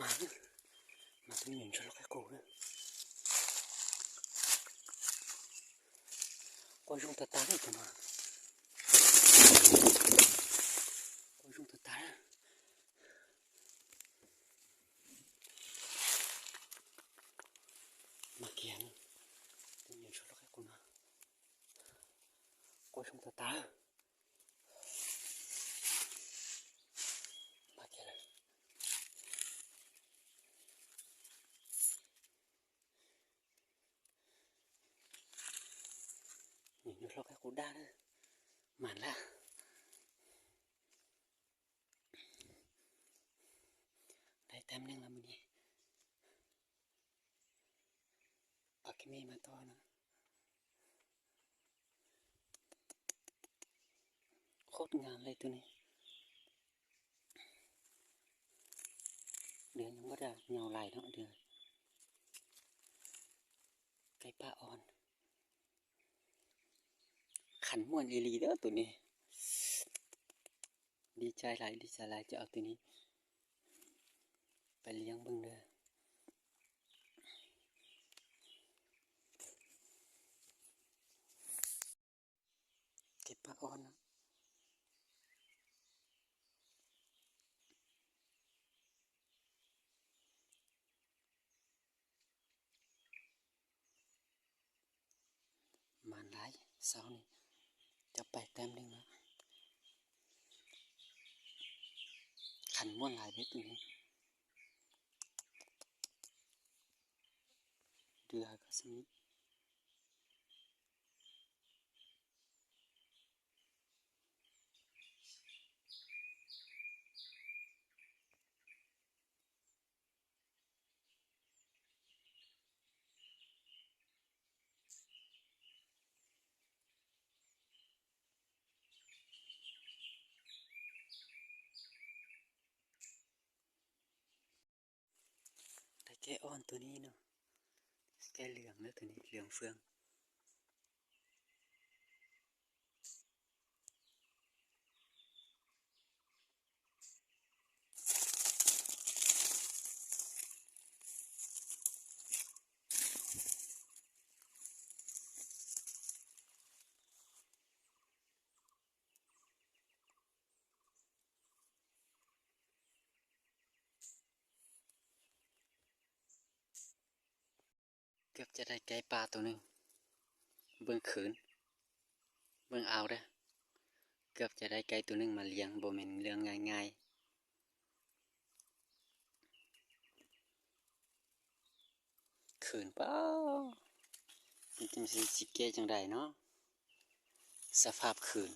ມາໂຕນີ້ມັນຊົນລົກໃຫ້ກູເດີ. ກວນຊົງຕາຕາເດີ ຕົວມາ ກວນຊົງຕາຕາເດີ. ມາເກຍນ ຕົວນີ້ຊົນລົກໃຫ້ກູນະ. ກວນຊົງຕາຕາເດີ. ມາເກຍນ ນີ້ ໂຍນລົກໃຫ້ກູດາເດີ. ໝານລະ ໄດ້ແຕ້ມໜຶ່ງລະມື້ນີ້. ເອົາເກມນີ້ມາຕໍ່ນະ. ໂຄດງາມເລີຍໂຕນີ້. ເດືອນຍັງບໍ່ໄດ້ເຫຍົາຫຼາຍເນາະ ເດືອນ ໄກ່ປ່າອ່ອນ. ຂັນມ່ວນອີ່ຫຼີເດີໂຕນີ້. ດີໃຈຫຼາຍ ດີໃຈຫຼາຍ ຈະເອົາໂຕນີ້ໄປລ້ຽງເບິ່ງເດີ. ເກັບຜັກອ່ອນນະ. ໝານຫຼາຍ ເຊົ້ານີ້ ຈັບໄປແຕ້ມໜຶ່ງລະ. ຂັນມ່ວນຫຼາຍເດ້ໂຕນີ້. ເດືອກໍຊຳນີ້. ໄດ້ແກ້ອ່ອນໂຕນີ້ເນາະ ແກ້ເຫຼືອງເດີໂຕນີ້ ເຫຼືອງເຟືອງ. ເກືອບຈະໄດ້ໄກ່ປ່າໂຕໜຶ່ງ. ເບິ່ງຂືນ ເບິ່ງເອົາເດີ. ເກືອບຈະໄດ້ໄກ່ໂຕໜຶ່ງມາລ້ຽງ ບໍ່ແມ່ນເລື່ອງງ່າຍໆ. ຂືນ ປ້າ ມັນຈັ່ງຊິ ຊິແກ້ຈັ່ງໃດເນາະ ສະພາບຂືນ.